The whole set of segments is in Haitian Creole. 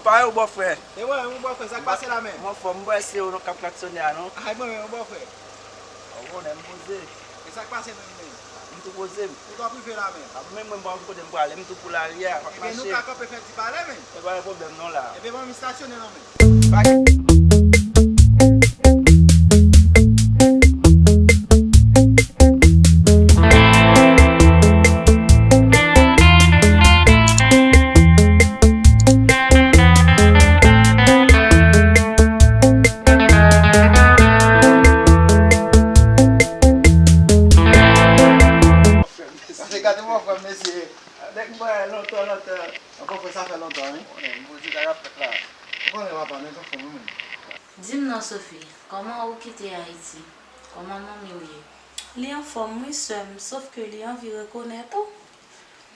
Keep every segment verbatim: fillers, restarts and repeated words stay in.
Pa yo, bòfrè. E mwen menm, bòfrè, sa k pase la menm? Mwen fò, m wè se ou k ap klaksonnen a, non? Ay, mwen menm, bòfrè. Ou konnen, m poze. E sa k pase menm, menm? M tou poze m. Ou twò prive la menm? A, menm mwen, m pa konn kote m prale, m tou pou lari a, m ap mache. Ebyen, nou ka kanpe fè ti pale, menm. E pa gen pwoblèm, non, la. Ebyen, ban m estasyone, non, menm. Pa gen Pase gade bòfrè m, mesye. Nèg mwen lontan, lontan. Bòfrè, sa fè lontan, wi. Konnen, m poze sa k ap fèt la. Ou konnen papa, nèg anfòm, wi, menm. Di m non, Sophie, kòman ou kite Ayiti? Kòman manmi w ye? Li anfòm, wi, sè m, sòf ke li anvi rekonèt ou.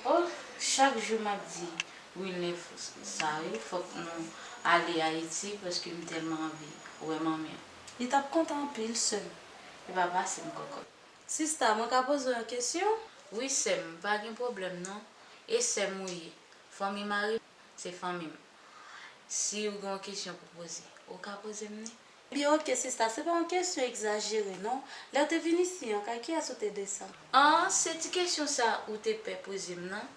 Oh, chak jou m ap di Wilnef sa, wi, fòk nou ale Ayiti, paske m tèlman anvi wè manmi an. Li t ap kontan anpil, sè m. Li pa pase m kòkòt. Sista, mwen ka poze w yon kesyon? Wi, sè m, pa gen pwoblèm, non. E sè m ou ye. Fanmi mari m, se fanmi m. Si w gen yon kesyon pou poze, ou ka poze m li. Ebyen, oke, sista, se pa yon kesyon egzajere, non. Lè w te vin isi an, kay kiyès ou te desann? An, se ti kesyon sa ou te pè poze m nan.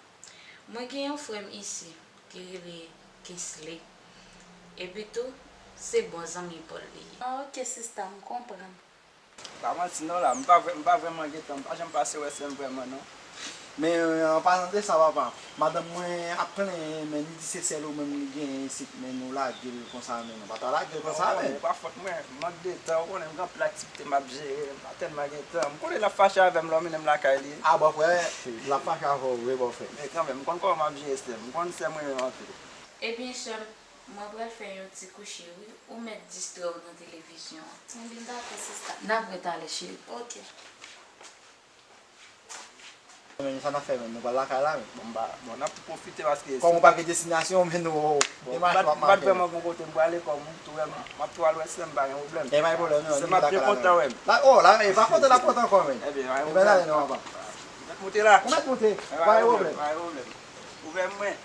Mwen gen yon frè m isi ki rele Kingsley. Epi tou, se bon zanmi Paul li ye. An, oke, sista, m konprann. Pa manti non la, m pa vrè, m pa vrèman gentan, m pa janm pase wè sè m vrèman non. Men, an palan de sa, papa, madanm mwen ap plenyen, men li di se sèl ou menm li genyen isit, men nou lage l konsa, men nou pa ta lage l konsa, men. Ou konnen, e pa fòt mwen, mank de tan, ou konnen, m gen anpil aktivite m ap jere, m pa tèlman gen tan. M konnen l ap fache avè m lè w mennen m lakay li. A, bòfrè, l ap fache avè w vre, bòfrè. Men kanmenm, m konn kòman m ap jere sè m, m konn sè m renmen m anpil. Ebyen, sè m, mwen pral fè yon ti kouche, wi. Ou mèt distrè w nan televizyon an. Ebyen, dakò, sista. N ap ret ale, cheri. Oke. Men sa n ap fè, men nou pral lakay la, men. Bon, m pa, bon, n ap tou pwofite paske kòm ou pa gen destinasyon, men nou, bon, demach nou ap mache. M pa t vrèman gon kote m prale, kòm ou tou wè m, m ap tou al wè sè m, pa gen pwoblèm. E pa gen pwoblèm, non, sè m ap byen kontan wè m. La, oh, la, e pa kontan, l ap kontan ankò, men. Ebyen, pa gen pwoblèm. Ebyen, ale, non, papa. Ou mèt moute la? Ou mèt moute, pa gen pwoblèm. Pa gen pwoblèm. Ouvè mwen.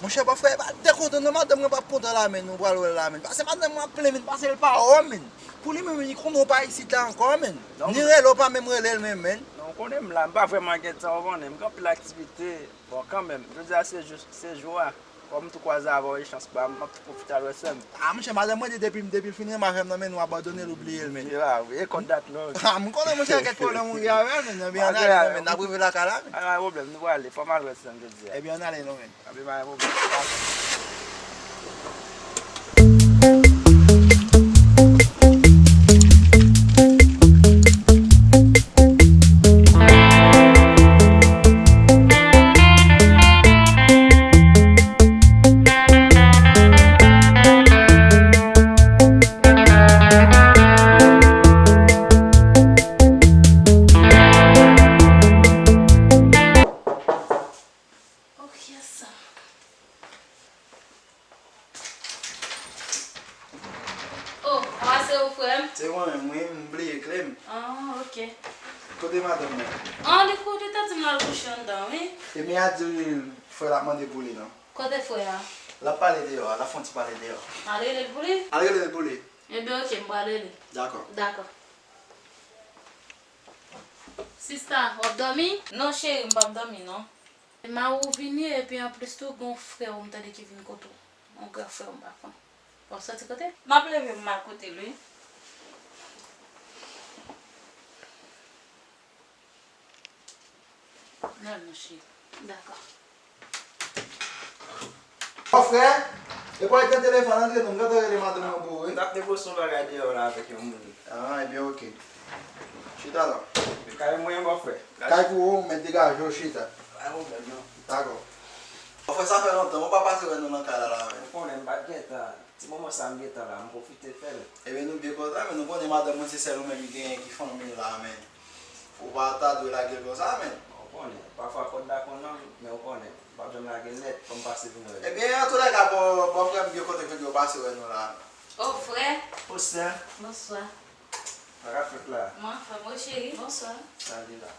Monchè, bòfrè, pa dekontan non, madanm mwen p ap kontan la, men, nou pral wè l la, men. Paske madanm mwen ap plenyen, men, paske l pa wè w, men. Pou li menm, li konnen w pa isit la ankò, men. Ni rele w pa menm rele l menm, men. Non, ou konnen m la, m pa vrèman gen tan, ou konnen, m gen anpil aktivite. Bon, kanmenm, jodi a se jou, se jou a. Kòm m tou kwaze avè w e chans ba m, m ap tou pwofite al wè sè m. A, monchè, madanm mwen di depi, depi l fin renmen avè m nan, men nou abandone l, ou bliye l, men. E pa vre, e kòm dat non. A, m konnen, monchè, kèk pwoblèm ou gen avè l, men, ebyen, ann ale, non, men, n ap rive lakay la, men. A, pa gen pwoblèm, nou prale, fò m al wè sè m jodi a. Ebyen, ann ale, non, men. Ebyen, pa gen pwoblèm. Oh, yes. Oh, a, se ou, frè m? Se mwen menm, wi, m bliye kle m. Ah, ok. Kote madanm mwen? Ah, li kou-, li te di m l al kouche anndan, wi. Ebyen, a di frè l ap mande pou li, non. Kote frè a? L ap pale deyò a, l ap fè yon ti pale deyò. Al rele l pou li? Al rele l pou li. Ebyen, ok, m pral rele. Dakò. Dakò. Sista, w ap dòmi? Non, cheri, m p ap dòmi, non. Mari w vini, epi anplis tou, gen yon frè w m tande ki vin kote w. Yon gran frè w, m pa konn. W ap soti kote l? M ap leve, m al kote l, wi. Non, non, cheri. Dakò. Bòfrè, e pa w etèn telefòn, antre non, m gentan rele madanm mwen pou ou, wi. M t ap negosye yon bagay deyò la avèk yon moun. Ah, ebyen, ok. Chita la. Kay mwen, bòfrè. Kay pou ou, men degaje w chita. Pa gen pwoblèm, non. Dakò. Bòfrè, sa fè lontan, ou pa pase wè nou nan kay la, la, men. Ou konnen, m pa t gen tan. Ti moman sa m gentan la, m pwofite fè l. Ebyen, nou byen kontan, men nou konnen madanm mwen se sèl ou menm ki genyen ki fanmi l la, men. Ou pa ta dwe lage l konsa, men. Ou konnen, pafwa kòd la konn nan m, men ou konnen, m p ap janm lage l nèt, fò m pase vin wè l. Ebyen, antoulèka, bò, bòfrè m byen kontan ke w pase wè nou la. O, frè. O, sè. Bonswa. Sa k ap fèt la? Mwen anfòm wi cheri, bonswa. Sa li la?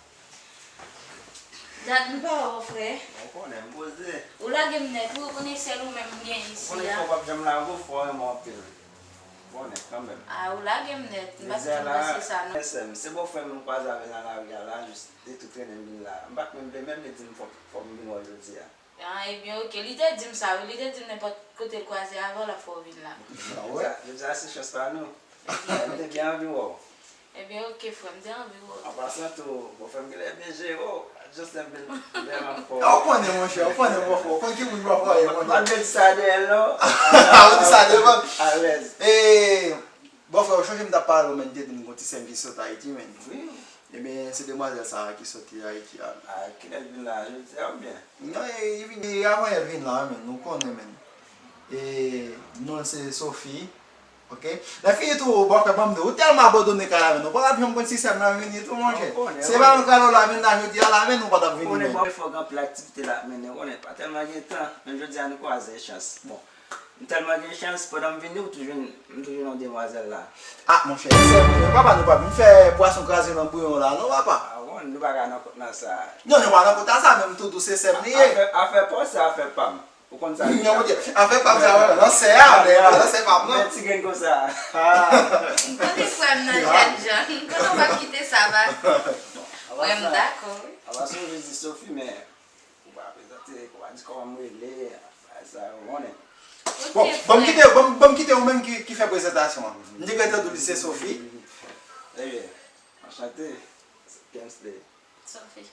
Dat m pa wè w, frè. Ou konnen m poze. Ou lage m nèt wi, ou konnen sèl ou menm m gen isi a. Ou konnen fò w p ap janm lage w, fò w renmen w anpil. Ou konnen kanmenm. A, ou lage m nèt, m pa t janm panse sa non. Sè m, se bòfrè m m kwaze avè l nan lari a la, jis li tou trennen m vin la. M pa t menm vle, menm li di m fò, fò m vin wè w jodi a. Ah, ebyen, oke. Li te di m sa, wi. Li te di m nenpòt kote l kwaze avè w, l ap fè w vin la. Ah wi? Jodi a, jodi a se chans pa nou. M te byen anvi wè w. Ebyen, oke, frè m, m te anvi wè w. An pasan tou, bòfrè m genlè byen jere w. Jocelyn byen, byen anfòm. Ou konnen, monchè, ou konnen bòfrè w. Ou konn ki moun bòfrè w ye, monchè. Pa t vle di sa dèyè l, non. Ou di sa devan. Alèz. E, bòfrè, ou chonje m t ap pale w, men, m te di m gon ti sè m ki sot Ayiti, men. Wi. Ebyen, se demwazèl sa a ki soti Ayiti a. A, kilè l vin la? Jodi a oubyen? Non, e, li vin, e, avan yè l vin la, men, nou konnen, men. E, non l se Sophie, oke? Lè fini tou, bòfrè, ban m di w, ou tèlman abandone kay la, men, ou pa t ap janm konn si sè m nan vini tou, monchè. Se pa yon kado la vin la jodi a la, men, ou pa t ap vini, men. Ou konnen, bòfrè, fò gen anpil aktivite l ap mennen, ou konnen, pa tèlman gen tan, men jodi a nou kwaze chans. Bon. M tèlman gen chans, pandan m vini, ou tou jwenn, m tou jwenn yon demwazèl la. Ah, monchè, sè m, papa, nou pa vin fè pwason kraze nan bouyon la, non, papa? Ah, bon, nou pa ka nan kont nan sa. Non, nou pa nan kont nan sa, men m tou di w se sè m li ye. Afè, afè pa w, se afè pa m. Ou konn sa deja. Non, monchè, afè pa m, se afè, nan sè a, men, nan sè pa m, non. Men ti grenn konsa. Ah. M konnen frè m nan jèn jan. M konnen w p ap kite sa pase. Frè m dakò, wi. Apa sa, ou jis di Sophie, men Ou pa prezante, ou pa di kòman m rele, bagay sa yo, ou konnen. Bon, ban m kite, ban m, ban m kite ou menm ki, ki fè prezantasyon an. M te gentan di w li se Sophie. Ebyen, anchante, se Kingsley. Sophie.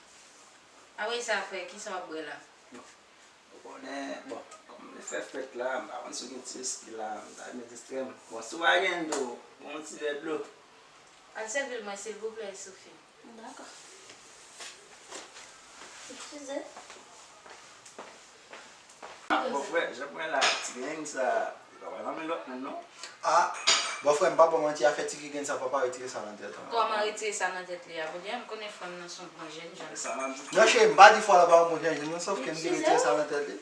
Apre sa, frè, kisa w ap bwè la? Ou konnen, bon, kòm nou fè fèt la, m pa konn si w gen ti wiski la, m ta renmen distrè m. Bon, si w pa gen dlo, pran yon ti vè dlo. Al sèvi l mwen, silvouplè, Sophie. Dakò. Eskize. Ah, bòfrè, jan mwen la, ti grenn sa, li pa pral nan men lòt moun, non? Ah, bòfrè, m pa ba w manti, afè ti grenn sa, papa retire sa nan tèt ou. Kòman retire sa nan tèt li a? Bon, m konnen frè m nan se yon bon jèn jan. Se sa m ap di. Non, cheri, m pa di fò la pa yon bon jèn jan, non, sòf ke m di retire sa nan tèt li.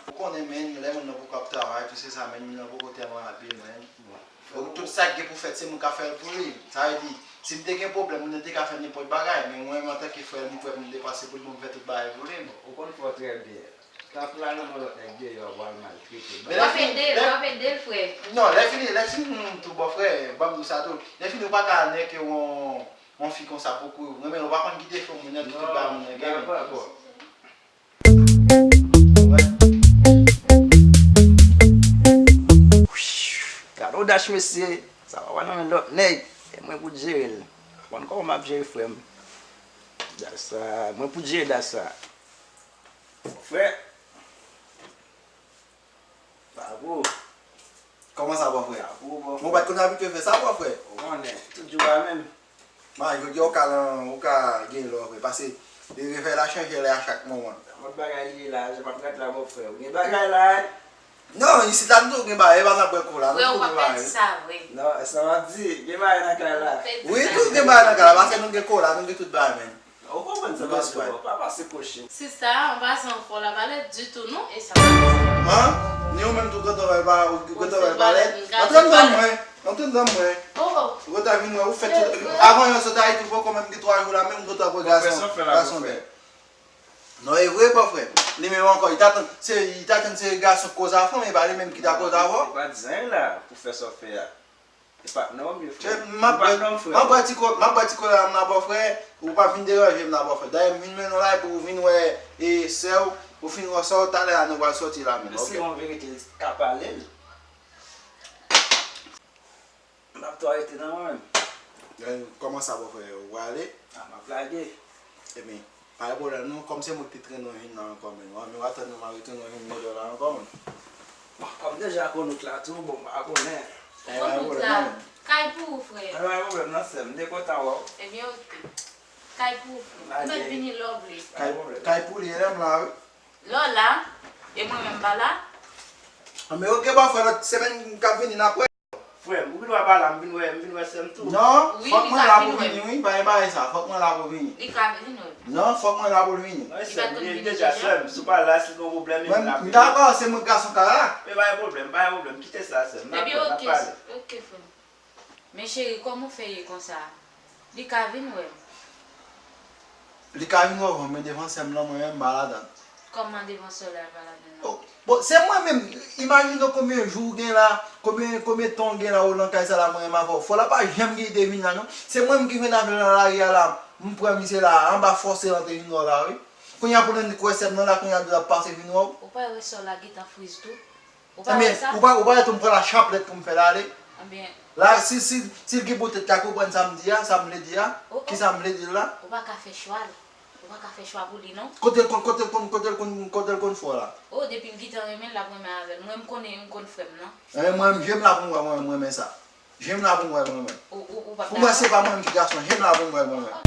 Ou konnen, men, lè moun nan poko ap travay, tou se sa, men, moun nan poko tèlman abiye, men. Donk, tout sa k gen pou fèt, se mwen k ap fè l pou li. Sa vle di, si m te gen pwoblèm, moun nan te ka fè nenpòt bagay, men mwen menm, antanke frè l, m prè pou m depase pou li, pou m fè tout bagay pou li. Ou konn fè w trè byen. Tankou l al nan men lòt nèg deyò, w al maltrete l. W ap ede l, w ap ede l, frè. Non, lè fini, lè fini, tou, bòfrè, ban m di w sa tou. Lè fini, ou pa ka nèke yon, yon fi konsa pou kou, renmen l, ou pa konn kite fè moun nan, tout bagay moun nan gen. Gad odach, mesye. Sa pa pral nan men lòt nèg. E mwen pou t jere l. Konn kòman m ap jere frè m. Dat sa, mwen pou t jere dat sa. Frè. Bravo. Kòman sa, bòfrè? Bravo, bòfrè. Mwen pa t konn abitye fè sa, bòfrè. Ou konnen, tout jou a menm. Man, jodi a ou ka lan, ou ka gen lò vre, paske li refè la chanje lè a chak moman. Mòd bagay li ye la, jan m ap gade la, bòfrè. Ou gen bagay la, wi. Non, isit la, nou tou gen bagay, e pa nan bwè kola, nou tou gen bagay. Frè, ou pa pèdi sa vre. Non, e sa m ap di, gen bagay nan kay la. Wi, tou gen bagay nan kay la, paske nou gen kola, nou gen tout bagay, men. Ou konprann sa m ap di w, pa pase koche. Sista, an pasan, fò w la pa lèd ditou, non, e sa m ap di. Han? Ni ou menm tou, grantan w pa, grantan w pa lèd. Antre anndan mwen. Antre anndan mwen. Oh, oh. Ou gentan vin wè, ou fèt tout. Avan yo sot Ayiti, ou poko menm gen twa jou la, menm ou gentan wè gason, gason bèl. Non, e vre, bòfrè. Li menm ankò, li t atann, se, li t atann se gason k koze avè w, men e pa li menm ki ta koze avè w. Li pa di zanyen la pou fè sa w fè a. E patnè w m ye, frè. M ap bwè, m ap bwè ti ko-, m ap bwè ti kola m la, bòfrè. Ou pa vin deranje m la, bòfrè. Dayè, m vin mennen w la, epi ou vin wè, e, sè w, ou fin wè sè w, talè a nou pral sòti la menm, oke? Si yon verite, li ka pale l. M p ap twò rete nan mwen menm. Kòman sa, bòfrè? Ou prale? A, m ap lage. Ebyen, pa gen pwoblèm non, kòm se mwen ki te trennen w vin la ankò, men, men w atann mwen, m a retounen vin mete w la ankò, men. Bon, kòm deja konnen w la tou, bon, m pa konnen. Konnen w la. Kay pou ou, frè. Pa gen pwoblèm non, sè m. M te kontan wè w. Ebyen, oke. Kay pou ou, frè. Ou mèt vini lè w vle. Kay, kay pou li, e lè m la, wi. Lè w la, e mwen menm m pa la. Anben, oke, bòfrè, lòt semèn k ap vini, n ap wè. Frè m, ou vin wè pa la, m vin wè, m vin wè sè m tou. Non, fòk mwen la pou vini, wi, pa gen bagay sa, fòk mwen la pou vini. Li ka vini, wi. Non, fòk mwen la pou l vini. Non, sè m, li deja sè m, si w pa la, si l gen yon pwoblèm, li vin apre. M dakò, se mwen gason kay la. Men pa gen pwoblèm, pa gen pwoblèm, kite sa, sè m, n ap wè, n ap pale. Ebyen, oke, oke, Cheri, kòman w fè ye konsa? Li ka vin wè m. Li ka vin wè w, men devan sè m lan, mwen menm, m pa ladann. Kòman devan sè w la, l pa ladann nan? Oh, bon, se mwen menm, imajine w konbyen jou w gen la, konbyen, konbyen tan w gen la, ou nan kay sa la, mwen menm avè w. Fò la pa janm gen ide vin la, non. Se mwen menm ki jwenn avè l nan lari a la, m pran misye la, anba fòse l antre vin wè w la, wi. Kounye a pou l annik wè sè m nan la, kounye a l ap pase vin wè w. Ou pa wè sè w la gentan friz tou? Ou pa wè sa? Ou pa, ou pa wè tou m pran la chaplèt pou m fè l ale? Ebyen. La, si, si, si l gen pou tèt kake, ou konprann sa m di a, sa m vle di a? Kisa m vle di l la? Ou pa ka fè chwa l. Ou pa ka fè chwa pou li, non. Kote l konn, kote l konn, kote l konn, kote l konn fò la? Oh, depi l gentan renmen l, l ap renmen avè l. Mwen, m konnen, m konn frè m nan. Ebyen, mwen, m jwe m la pou m wè, mwen, mwen renmen sa. Jwe m la pou m wè mwen menm. Ou, ou, ou p ap dakò? Pou mwen se pa mwen menm ki gason, jwe m la pou m wè mwen menm.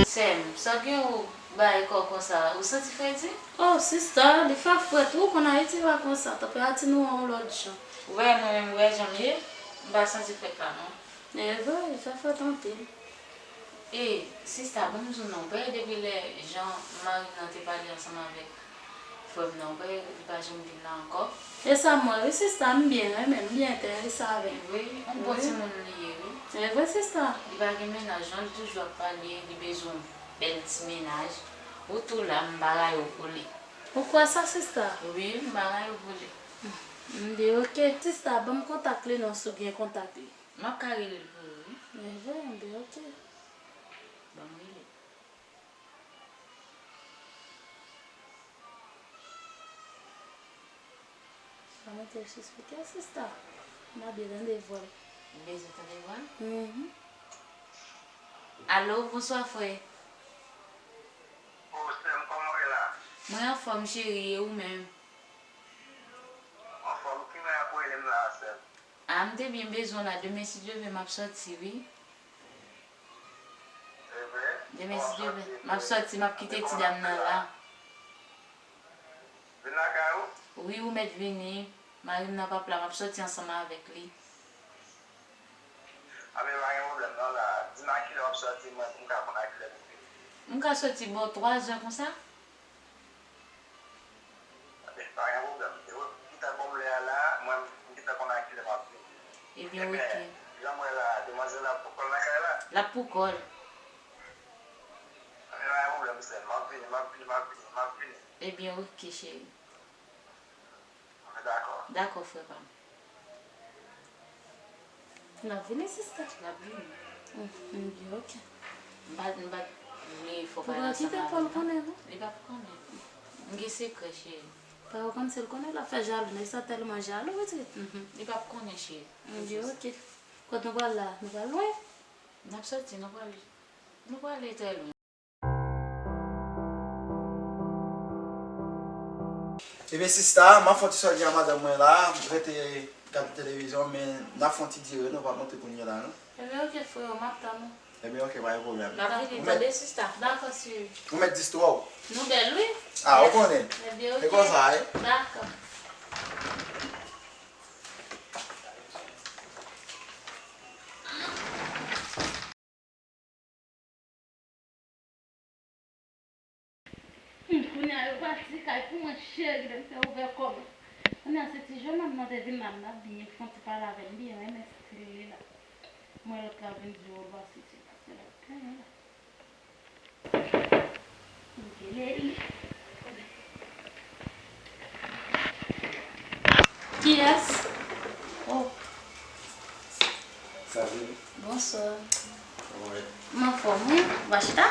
Sè m, sa w gen ou bay kò w konsa, ou santi fredi? Oh, sista, li fè frèt wi, ou konn Ayiti pa konsa, tanperati nou an yon lòt jan. Ou wè mwen menm, ou wè jan m ye, m pa santi frèt la non. E vre, li fè frèt anpil. E, sista, ban m di w non, ou pa wè depi lè jan mari m nan te pale ansanm avèk frè m nan, ou pa wè li pa janm vin la ankò? E sa m wè wi sista, m byen renmen l, m byen enterese avè l. Wi, yon bon timoun li ye wi. E vre sista. Li pa gen mennaj non, li toujou ap pale, li bezwen yon bèl ti mennaj. Ou tou la, m pa rayi w pou li. Ou kwè sa sista? Wi, m pa rayi w pou li. M di oke. Sista, ban m kontak li non, si w gen kontak li. M ap ka rele l pou ou wi. Enhen, enben oke. Ban m rele l. Sa mete l sou spikè sista. M pa byen tande vwa l. Ou bezwen tande vwa l? Mhm. Alo, bonswa frè. O sè m, kòman w ye la? Mwen anfòm cheri, e ou menm? Anfòm, ki mwen ap rele m la sè m? A, m te byen bezwen w la. Demen, si Dye vle, m ap sòti, wi. Demen, si Dye vle, m ap sòti, m ap kite ti dam nan la. Vin lakay ou? Wi, ou mèt vini. Mari m nan p ap la, m ap sòti ansanm avèk li. A, men pa gen pwoblèm non la. Di m a kilè w ap sòti, mwen, pou m ka konn a kilè pou m vini. M ka sòti bò twa zè konsa. Ebyen, pa gen pwoblèm. E w gentan konn lè a la, mwen, m gentan konn a kilè m ap vini. Ebyen, oke. Ebyen, jan m wè la, demwazèl la pou kò l nan kay la? L ap pou kò l. Ebyen, pa gen pwoblèm, sè m. M ap vini, m ap vini, m ap vini, m ap vini. Ebyen, oke, cheri. Ebyen, dakò. Dakò, frè pa m. N ap vini, sista. N ap vini. Mm, mm, oke. M pa, m pa vle fò pale ansanm avè l non. Pou pa kite Paul konnen, non? Li p ap konnen. M gen sekrè, cheri. Pa konn si l konnen, l ap fè jalou. Nèg sa tèlman jalou, pitit. Mhm. Li p ap konnen, cheri. M di, oke. Kot nou pral la? Nou pral lwen? N ap sòti, nou pral, nou prale trè lwen. Ebyen sista, m ap fè yon ti sòti a madanm mwen la, rete gade televizyon, men n ap fè yon ti dire, nou pa monte kounye a la non. Ebyen oke freo, m ap tann ou. Ebyen oke, pa gen pwoblèm. M ap vini tande sista. Dakò cheri. Ou mèt distwè w. Nou bèl wi. A, ou konnen. Ebyen oke. Se konsa wi. Dakò. Hmm, kounye a yo pati kay pou mwen cheri, lè m fè ouvè kò mwen. Kounye a se ti jennonm nan te vin la, m t ap byen fè yon ti pale avè l, m byen renmen stil li la. M wè lòt la vin di w pase ti la, se lòt la. M rele li. Kiyès? Oh. Salut. Bonswa. Kòman w ye? M anfòm wi. Ou pa chita?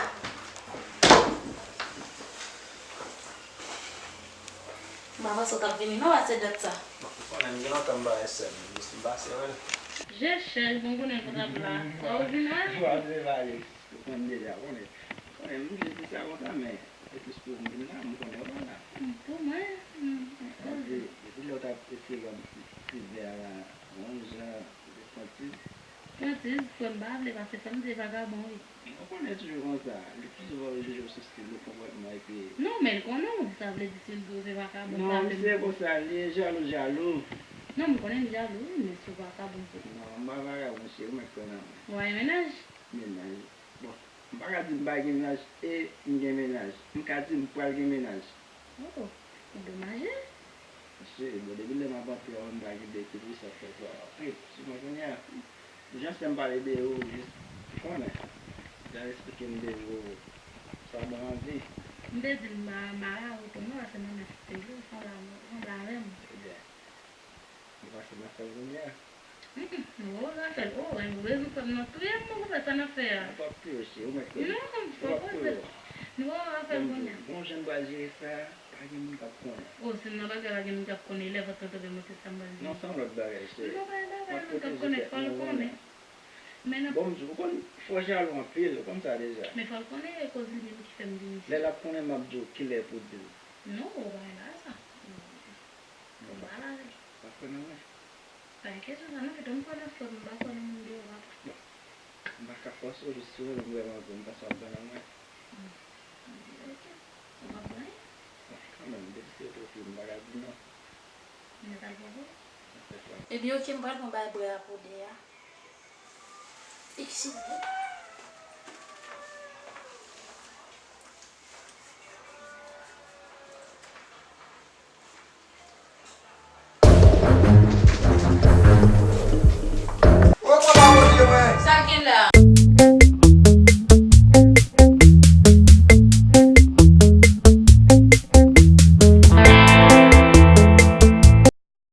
M pa panse w t ap vini non, pase dat sa. Ou konnen m gen lontan m pa wè sè m, m jis m pase wè l. Je chèch, bon konnen l pa t ap la. Sa ou vin wè? M pase pale. Ou konn deja, konnen. Konnen, m jis di sa konsa, men se plis pou m vin la, m konnen ou pa la. M tou mwen, m, m konnen. Paske depi lè w t ap eseye wè m six zè a la, onz jan, ou te santi. Santi, frè m pa vle pase fè m se vagabon wi. Ou konnen toujou konsa, li pi souvan yo jije w sou stil ou konpòtman epi. Non, men l konnen w, sa vle di si l di w se vagabon, sa vle di. Non, misye konsa, li jalou, jalou. Non, m konnen l jalou wi, men se vagabon se. Non, m pa vagabon, cheri, ou mèt kwè nan mwen. Ou pa gen mennaj? Mennaj. Bon, m pa ka di m pa gen mennaj e m gen mennaj. M ka di m pral gen mennaj. Oh, ou domaj wi. Mesye, bon, depi lè m ap antre an, m pa gen de ki pwisans fè sa. Trip, si mwen kounye a, jan sè m pale de ou, jis konnen. Jan esplike m de ou, sa ban anvi. M te di l ma, ma la ou tou non, paske mwen menm se li, ou sanble avè m. Ebyen, nou pase nan sèl kounye a. Mm, mm, nou wè w nan fè l. Oh, e nou rezon fè m nan touye m, mwen pou fè sa nan fè a. Ou p ap touye, cheri, ou mèt konnen. Non, m fè w koze. Nou wè w nan fè l kounye a. Bon, jan m pral jere sa a, pa gen moun k ap konnen. Oh, si m nan bagay la, gen moun k ap konnen, lè vant mwen tonbe monte, sa m pral di. Non, se yon lòt bagay, cheri. Non, pa gen bagay, moun k ap konnen, fò l konnen. Men nan. Bon, m di, ou konn, fò jalou anpil, ou konn sa deja. Men fò l konnen, e koz li menm ki fè m vin isit. Lè l ap konnen, m ap di w kilè pou di l. Non, ou pa gen bagay sa. Ou pa la avè l. Pa kwè nan mwen. Pa gen kesyon sa non, pito m kwè nan frè m, m pa kwè nan moun deyò papa. Bon, m pa ka fòse w, jis si w renmen m vrèman vre, m panse w ap kwè nan mwen. Hmm. Ok. Ou p ap kwè? Bon, kanmenm, depi se pou fi, m pa ka di non. Mwen pral pran pou ou? Ebyen, ok, m pral pran bay bwè a pou de a. Eskize.